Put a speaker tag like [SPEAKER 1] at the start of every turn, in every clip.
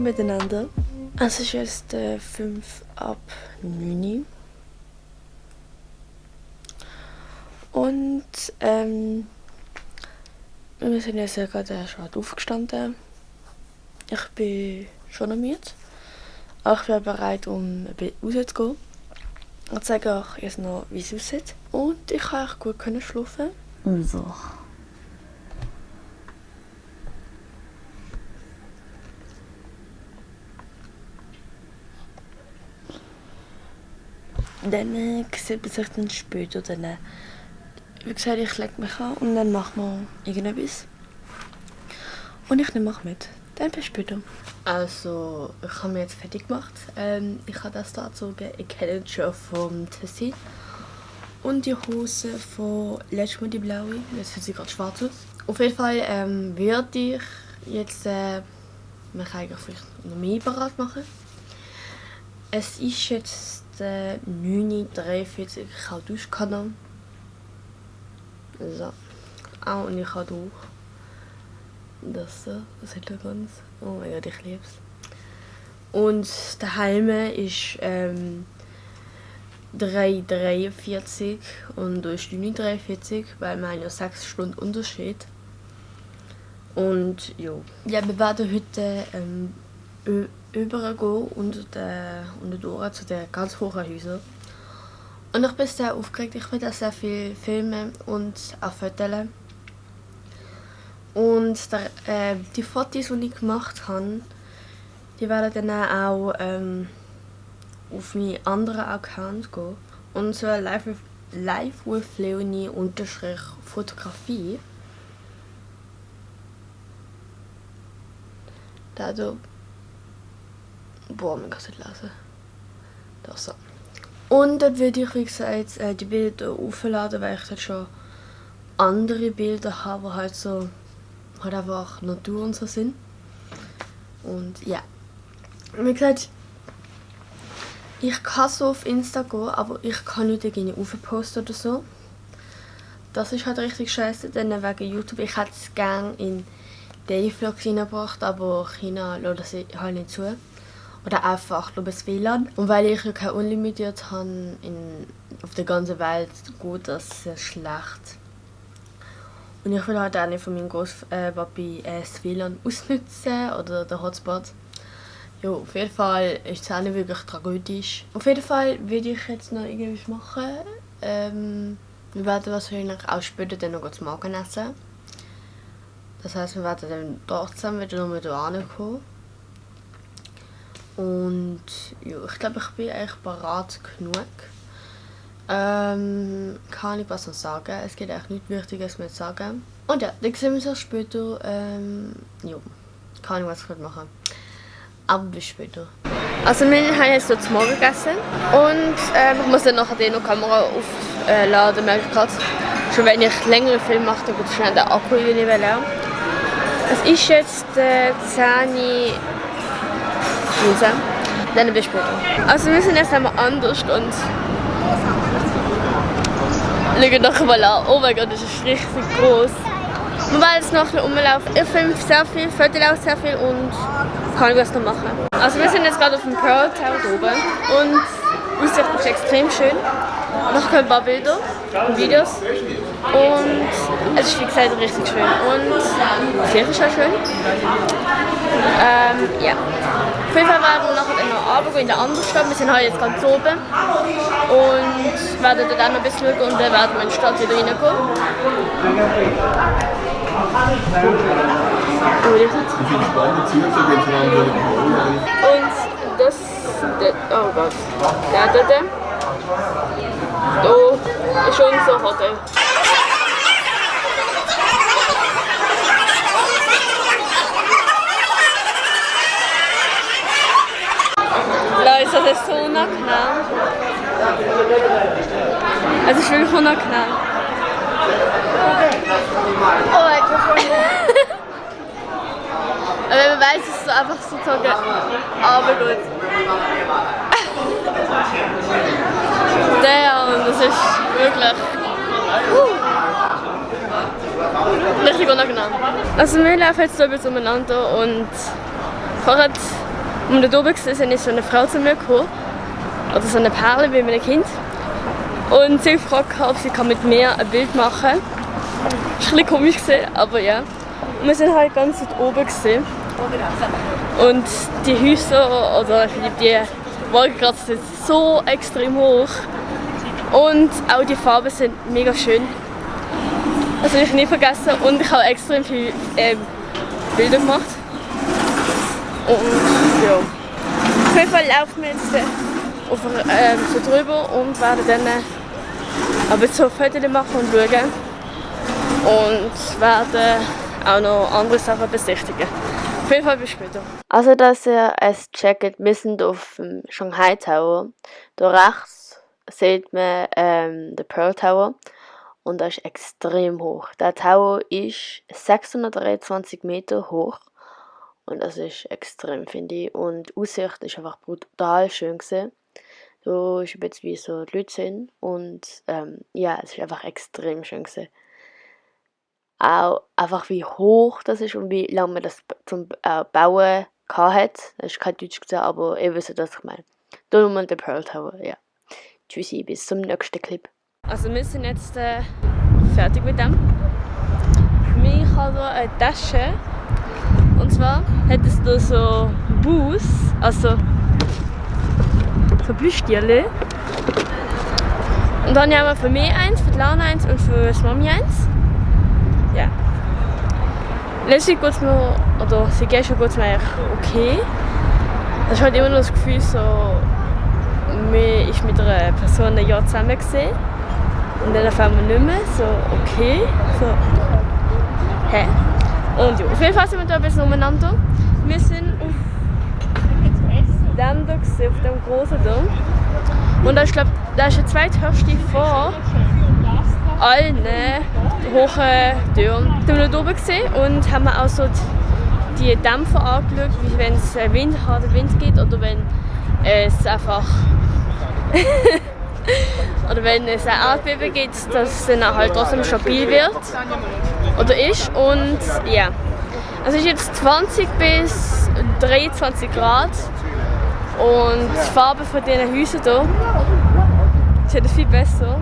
[SPEAKER 1] miteinander. Es ist jetzt 5 ab 9 und wir sind jetzt gerade schon aufgestanden. Ich bin schon noch müde, aber ich bin bereit, um rauszugehen. Ich zeige euch jetzt noch, wie es aussieht. Und ich kann auch gut schlafen.
[SPEAKER 2] Also.
[SPEAKER 1] Dann sieht man sich dann später. Dann, wie gesagt, ich lege mich an und dann machen wir irgendetwas. Und ich nehme auch mit. Dann bis später. Also, ich habe mich jetzt fertig gemacht. Ich habe das hier angezogen, ich kenne es schon vom Tessin. Und die Hose von letztes Mal die blaue. Jetzt sieht sie gerade schwarz aus. Auf jeden Fall würde ich jetzt mich eigentlich vielleicht noch mehr bereit machen. Es ist jetzt 9:43 Uhr, ich habe Duschkanne. So. Und ich habe durch. Das so, das sieht ganz. Oh mein Gott, ich liebe es. Und daheim ist 3:43 und da ist 9:43, weil wir haben ja 6 Stunden Unterschied. Und ja, wir werden heute übergehen unter durch zu den ganz hohen Häusern. Und ich bin sehr aufgeregt, ich will da sehr viel filmen und auch fotografieren. Und die Fotos, die ich gemacht habe, die werden dann auch auf meinen anderen Account gehen. Und zwar live with Leonie _Fotografie. Da hier. Boah, man kann es nicht lesen. Das so. Und dann würde ich, wie gesagt, die Bilder aufladen, weil ich dort schon andere Bilder habe, die halt so halt einfach Natur und so sind. Und ja. Wie gesagt, ich kann so auf Insta gehen, aber ich kann nicht irgendwie aufposten oder so. Das ist halt richtig scheiße, denn wegen YouTube. Ich hätte es gerne in Dayvlogs reingebracht, aber China lässt das halt nicht zu. Oder einfach das WLAN. Und weil ich ja kein Unlimited habe auf der ganzen Welt, gut, das ist sehr schlecht. Und ich will halt auch nicht von meinem Großpapi das WLAN ausnutzen oder den Hotspot. Ja, auf jeden Fall ist es auch nicht wirklich tragisch. Auf jeden Fall würde ich jetzt noch irgendwas machen. Wir werden wahrscheinlich auch später dann noch zum Morgen essen. Das heisst, wir werden dann dort zusammen wieder noch hier ankommen. Und ja, ich glaube, ich bin eigentlich bereit genug. Kann ich was noch sagen? Es gibt eigentlich nichts Wichtiges mehr zu sagen. Und ja, dann sehen wir uns später. Ja, kann ich was machen. Aber bis später. Also wir haben jetzt so zum Morgen gegessen. Und ich muss dann nachher die Kamera aufladen, merke ich gerade. Schon wenn ich längere Filme mache, dann wird schnell der Akku leer. Es ist jetzt 10:19. Dann bis später. Also wir sind jetzt einmal anders und schauen nachher mal an. Oh mein Gott, das ist richtig groß. Wir werden jetzt noch ein bisschen rumlaufen. Ich filme sehr viel, fotografiere auch sehr viel und kann ich was noch machen. Also wir sind jetzt gerade auf dem Pearl Tower oben und die Aussicht ist extrem schön. Noch ein paar Bilder und Videos. Und es ist wie gesagt richtig schön. Und die Kirche ist auch schön. Ja. Auf jeden Fall werden wir nachher noch runtergehen in der anderen Stadt. Wir sind heute jetzt ganz oben. Und werden dort auch noch ein bisschen schauen und dann werden wir in die Stadt wieder reingehen. Und das, oh Gott, ja, dort ist unser Hotel. Leute, das ist so unangenehm. Es ist wirklich unangenehm. Oh mein Gott. Aber man weiß, es ist so einfach sozusagen abendgut. Und das ist wirklich richtig unangenehm. Also wir laufen jetzt so ein bisschen umeinander und vorher Und wir dort oben waren, ist so eine Frau zu mir gekommen, oder so eine Perle wie mit einem Kind. Und sie hat gefragt, ob sie mit mir ein Bild machen kann. Das war ein bisschen komisch, aber ja. Und wir waren halt ganz dort oben. Und die Häuser oder die Wolkenkratzer sind so extrem hoch. Und auch die Farben sind mega schön. Also ich nie vergessen und ich habe extrem viele Bilder gemacht. Und ja. Auf jeden Fall laufen wir jetzt so drüber und werden dann aber so Fotos machen und schauen. Und werden auch noch andere Sachen besichtigen. Auf jeden Fall bis später. Also dass ihr es checkt, wir sind auf dem Shanghai Tower. Da rechts sieht man den Pearl Tower. Und das ist extrem hoch. Der Tower ist 623 Meter hoch. Und das ist extrem, finde ich. Und die Aussicht ist einfach brutal schön gewesen. Da ist jetzt wie so die Leute sind. Und ja, es ist einfach extrem schön gewesen. Auch einfach wie hoch das ist und wie lange man das zum Bauen hat. Das ist kein Deutsch gesagt, aber ihr wisst, was ich meine. Da nochmal der Pearl Tower, ja. Tschüssi, bis zum nächsten Clip. Also wir sind jetzt fertig mit dem. Ich habe hier eine Tasche. Und zwar hat es hier so Bus, also so Plüschtierchen. Und dann haben wir für mich eins, für die Lana eins und für die Mami eins. Ja. Letztlich geht es mir, oder sie gestern geht es mir eigentlich okay. Es ist halt immer noch das Gefühl, so, man ist mit einer Person ein Jahr zusammen gesehen. Und dann fahren wir nicht mehr, so okay, so, hä? Und ja, auf jeden Fall sind wir da ein bisschen umeinander. Wir sind auf dem da gesehen, auf dem großen da. Und ich glaube, das ist der zweithöchste vor allen hohen Türen. Da haben wir oben gesehen und haben auch so die Dämpfer angeschaut, wie wenn es harter Wind gibt oder wenn es einfach oder wenn es ein Erdbeben gibt, dass es dann halt trotzdem stabil wird oder ist. Und ja, also es ist jetzt 20 bis 23 Grad und die Farbe von diesen Häusern hier ist jetzt viel besser.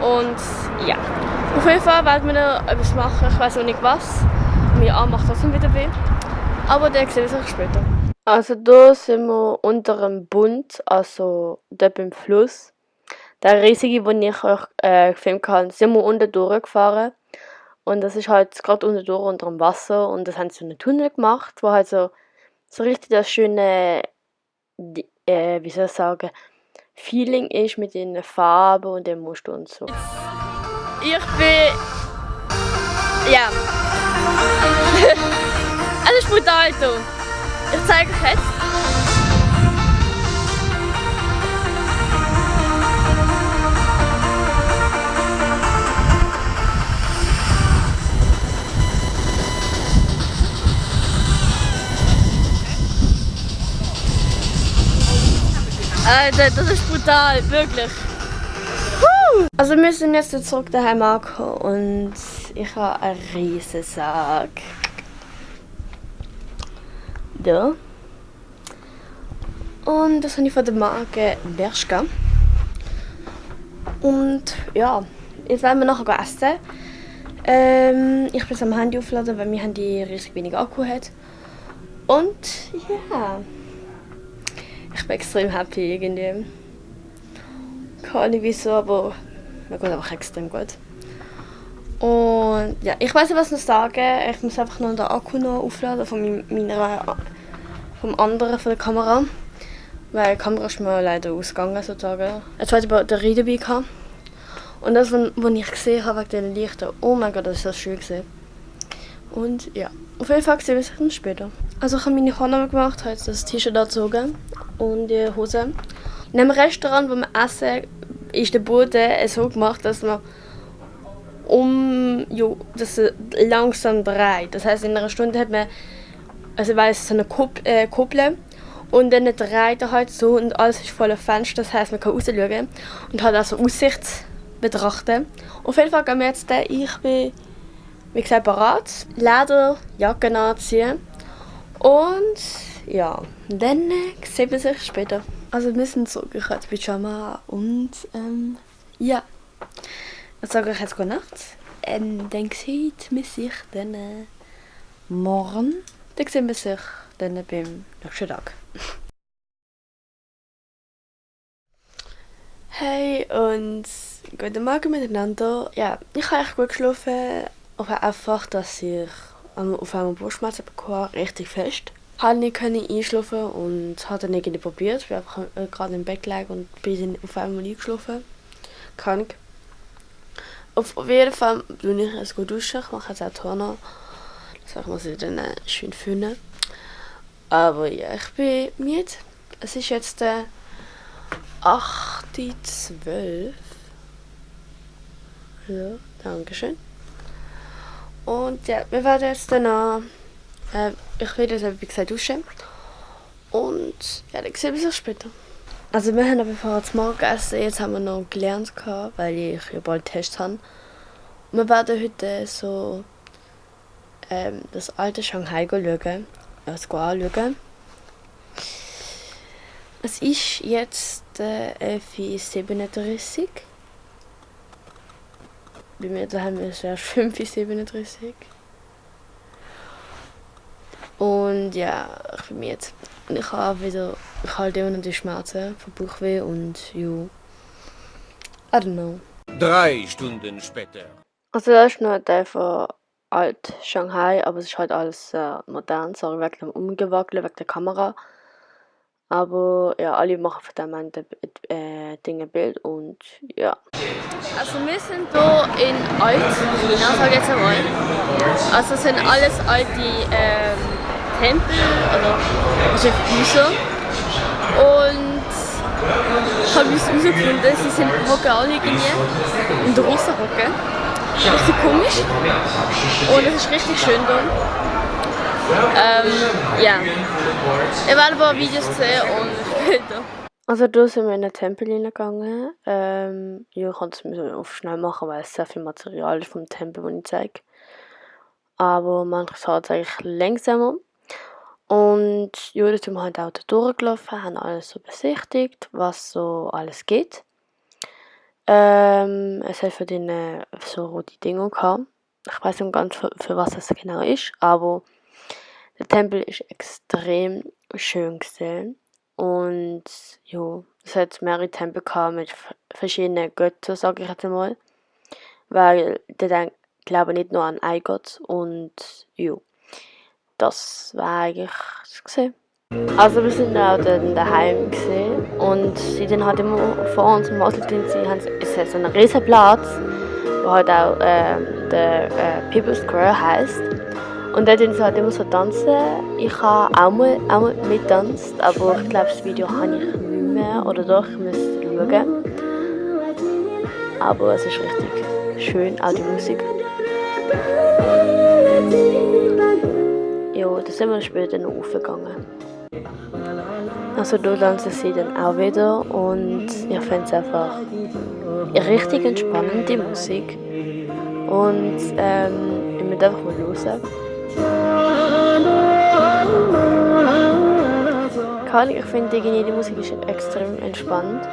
[SPEAKER 1] Und ja, auf jeden Fall werden wir noch etwas machen, ich weiß noch nicht was. Mein Arm macht trotzdem wieder weh, aber den sehen wir später. Also hier sind wir unter einem Bund, also dort beim Fluss. Der riesige, den ich euch gefilmt habe, sind wir unten durchgefahren. Und das ist halt gerade unten durch unter dem Wasser. Und das haben sie so einen Tunnel gemacht, wo halt so richtig das schöne, wie soll ich sagen, Feeling ist mit den Farben und den Mustern und so. Ich bin... ja. Es ist brutal hier. Ich zeige euch jetzt. Alter, das ist brutal, wirklich. Also wir sind jetzt zurück daheim angekommen und ich habe einen riesen Sack. Da. Und das habe ich von der Marke Bershka. Und ja, jetzt werden wir nachher essen. Ich bin am Handy aufladen, weil mein Handy riesig wenig Akku hat. Und ja, ich bin extrem happy irgendwie. Keine Ahnung wieso, aber mir geht einfach extrem gut. Und ja, ich weiß nicht, was noch sagen. Ich muss einfach noch den Akku noch aufladen vom anderen von der Kamera. Weil die Kamera ist mir leider ausgegangen sozusagen. Jetzt hatte ich Batterie dabei gehabt. Und das, was ich gesehen habe wegen den Lichtern, oh mein Gott, das ist so schön gesehen. Und ja, auf jeden Fall sehen wir uns dann später. Also ich habe meine Haare gemacht, habe jetzt das T-Shirt angezogen und die Hose. In einem Restaurant, wo wir essen, ist der Boden so gemacht, dass man das langsam dreht. Das heisst, in einer Stunde hat man, also so eine Kuppel und dann dreht er halt so und alles ist voller Fenster. Das heisst, man kann rausschauen und hat also Aussicht betrachten. Auf jeden Fall gehen wir jetzt, ich bin, wie gesagt, bereit, Lederjacken anziehen und ja, dann sehen wir sich später. Also wir sind zurück, ich habe Pyjama und ja. Ich sage euch jetzt gute Nacht. Dann sieht man sich dann morgen. Dann sehen wir sich dann beim nächsten Tag. Hey und guten Morgen miteinander. Ja, ich habe echt gut geschlafen. Aber einfach, dass ich auf einmal Brustschmerzen bekommen habe, richtig fest. Ich konnte nicht einschlafen und habe dann irgendwie probiert. Ich bin einfach gerade im Bett gelegen und bin dann auf einmal eingeschlafen. Krank. Auf jeden Fall tue ich es gut duschen. Ich mache jetzt auch Turner. Das muss ich dann schön finden. Aber ja, ich bin müde. Es ist jetzt 8:12. Ja, dankeschön. Und ja, wir werden jetzt dann ich werde jetzt wie gesagt duschen. Und ja, dann sehen wir uns später. Also wir haben bevor zum Morgenessen, jetzt haben wir noch gelernt, weil ich ja bald Test habe. Und wir werden heute so das alte Shanghai schauen. Anschauen. Es ist jetzt 11:37 Uhr. Bei mir daheim ist es erst 5:37 Uhr. Und ja, ich bin müde. Und ich habe halt immer noch die Schmerzen vom Bauchweh und ja, I don't know.
[SPEAKER 2] 3 Stunden später.
[SPEAKER 1] Also das ist noch ein Teil von alt Shanghai, aber es ist halt alles modern, sorry wegen dem Umgewackeln, wegen der Kamera. Aber ja, alle machen von dem Dinge Bild und ja. Also wir sind hier in Alt-China, sage ich jetzt einmal. Also es sind alles alte Tempel oder also Häuser. Und ich habe herausgefunden, sie sind hocken alle irgendwie in der rosa Hocke. Richtig komisch. Und es ist richtig schön hier. Ja. Ich werde ein paar Videos sehen und später. Also hier sind wir in den Tempel hineingegangen. Ja, ich kann es auf schnell machen, weil es sehr viel Material ist vom Tempel, das ich zeige. Aber manches hat eigentlich langsamer. Und ja, da sind wir halt auch da durchgelaufen, haben alles so besichtigt, was so alles geht. Es hat für den so rote Dinge gehabt. Ich weiß nicht ganz, für was das genau ist, aber der Tempel ist extrem schön gesehen. Und ja, es hat mehrere Tempel gehabt mit verschiedenen Göttern, sage ich jetzt einmal. Weil die glauben nicht nur an einen Gott. Und ja, das war eigentlich das gesehen. Also wir sind auch dann daheim gesehen und sie dann halt immer vor uns im Ausland ist so ein riesen Platz, wo halt auch der People's Square heisst. Und dort tun sie halt immer so tanzen. Ich habe auch mal mittanzt, aber ich glaube das Video habe ich nicht mehr oder doch, ich müsste schauen. Aber es ist richtig schön, auch die Musik. Ja, da sind wir später noch raufgegangen. Also da tanzen sie dann auch wieder und ich finde es einfach richtig entspannende Musik. Und ich möchte einfach mal hören. Ich finde die Musik ist extrem entspannt.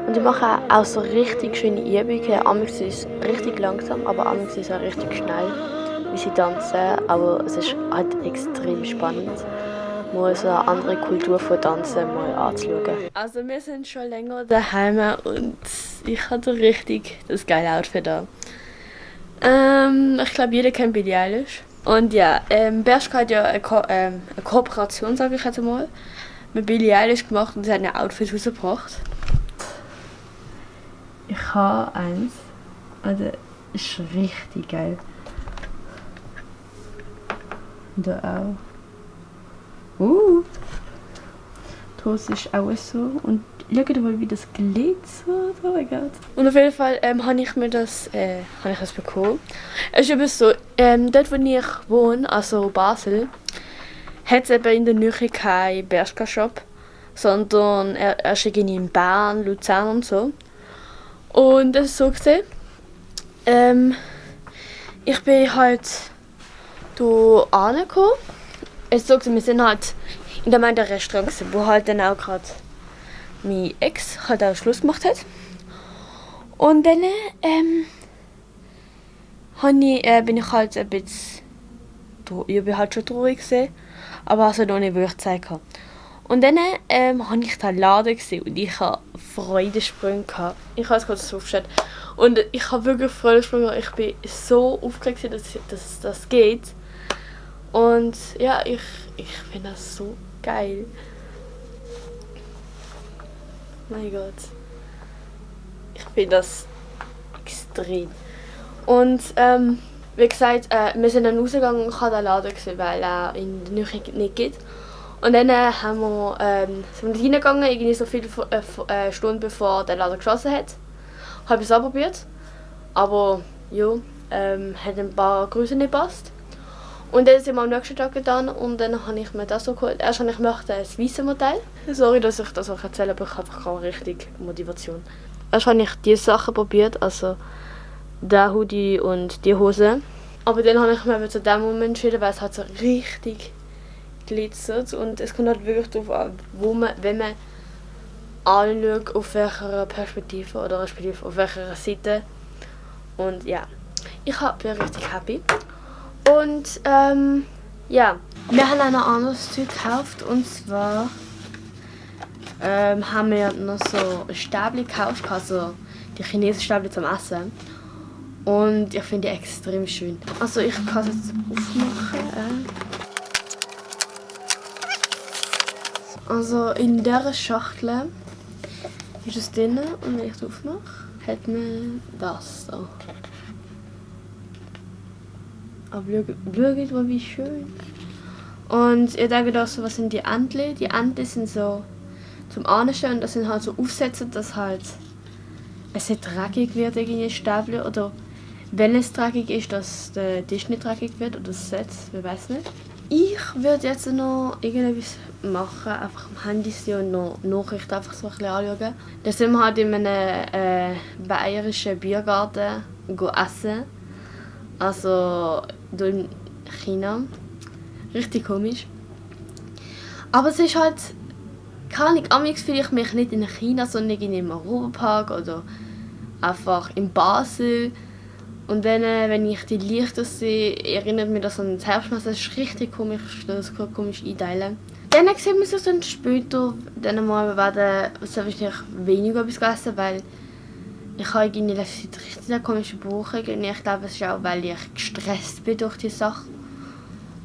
[SPEAKER 1] Und ich mache auch so richtig schöne Übungen. Amigs ist es richtig langsam, aber amigs ist es auch richtig schnell, wie sie tanzen. Aber es ist halt extrem spannend, mal so eine andere Kultur von Tanzen mal anzuschauen. Also wir sind schon länger daheim und ich hatte richtig das geile Outfit an. Ich glaube, jeder kennt Billie Eilish. Und ja, Bershka hat ja eine Kooperation, sage ich jetzt mal, mit Billie Eilish gemacht und sie hat ein Outfit rausgebracht. Ich habe eins. Also, ist richtig geil. Da auch. Die Hose ist auch so. Und schaut mal, wie das glitzert. Oh mein Gott. Und auf jeden Fall habe ich mir das bekommen. Es ist eben so, dort wo ich wohne, also Basel, hat es eben in der Nähe keinen Bershka-Shop, sondern er ist irgendwie in Bern, Luzern und so. Und das ist so gesehen. Ich bin halt hier angekommen. Es ist so gesehen, wir sind halt in dem Restaurant gewesen, wo halt dann auch gerade mein Ex halt auch Schluss gemacht hat. Und dann bin ich halt ein bisschen, ich bin halt schon traurig gewesen, aber also noch nicht wirklich Zeit gehabt. Und dann habe ich den Laden gesehen und ich hatte Freudensprünge gehabt. Ich habe es gerade so aufgestellt. Und ich habe wirklich Freudensprünge gehabt. Ich bin so aufgeregt, dass das geht. Und ja, ich finde das so geil. Mein Gott. Ich finde das extrem. Und wie gesagt, wir sind dann rausgegangen und ich habe den Laden gesehen, weil er in der Nähe nicht geht. Und dann sind wir reingegangen, irgendwie so viele Stunden bevor der Laden geschlossen hat. Habe es probiert, aber ja, hat ein paar Größen nicht gepasst. Und dann sind wir am nächsten Tag getan und dann habe ich mir das so geholt. Erst habe ich das weiße Modell. Sorry, dass ich das auch erzähle, aber ich habe einfach keine richtige Motivation. Erst habe ich diese Sachen probiert, also der Hoodie und die Hose. Aber dann habe ich mich zu dem Moment entschieden, weil es halt so richtig glitzert und es kommt halt wirklich darauf an, wenn man anschaut, auf welcher Perspektive oder respektive auf welcher Seite. Und ja, ich bin richtig happy. Und ja, wir haben auch noch anderes Zeug gekauft und zwar haben wir noch so Stäbchen gekauft, also die chinesischen Stäbchen zum Essen. Und ich finde die extrem schön. Also ich kann es jetzt aufmachen. Also in dieser Schachtel ist es drin und wenn ich es aufmache, hat man das so. Aber schaut mal, wie schön. Und ich denke auch so, was sind die Entchen? Die Entchen sind so zum Anstellen, das sind halt so Aufsätze, dass halt es nicht dreckig wird, irgendwie Stäbchen. Oder wenn es dreckig ist, dass der Tisch nicht dreckig wird oder das Set, wir weiß nicht. Ich würde jetzt noch irgendetwas machen, einfach am Handy sein und noch Nachrichten einfach so ein bisschen anschauen. Dann sind wir halt in einem bayerischen Biergarten essen. Also hier in China. Richtig komisch. Aber es ist halt, keine Ahnung, amigs fühle ich mich nicht in China, sondern im Europapark oder einfach in Basel. Und dann, wenn ich die Lichter sehe, erinnert mich das an das Herbstmesse. Das ist richtig komisch, das kann komisch einteilen. Dann sehen wir uns dann später. Dann mal werden wir wahrscheinlich weniger etwas essen, weil ich habe in letzter Zeit richtig eine komische Bauch. Ich glaube, es ist auch, weil ich gestresst bin durch die Sache.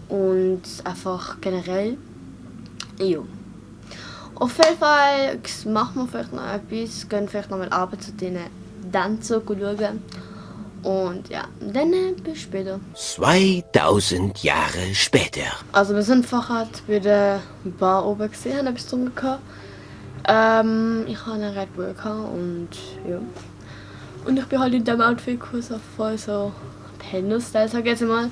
[SPEAKER 1] Und einfach generell. Ja. Auf jeden Fall machen wir vielleicht noch etwas, gehen vielleicht noch mal abends zu den Tänzern schauen. Und ja, dann bis später.
[SPEAKER 2] 2000 Jahre später.
[SPEAKER 1] Also wir sind vorher bei der Bar oben gesehen, haben etwas getrunken gehabt. Ich hatte einen Red Bull gehabt und ja. Und ich bin halt in diesem Outfit so voll so Penner-Style, sag ich jetzt mal.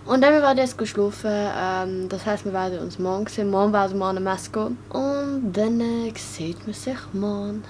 [SPEAKER 1] Und dann werden wir jetzt schlafen. Das heisst, wir werden uns morgen sehen. Morgen werden wir an eine Messe gehen. Und dann sieht man sich morgen.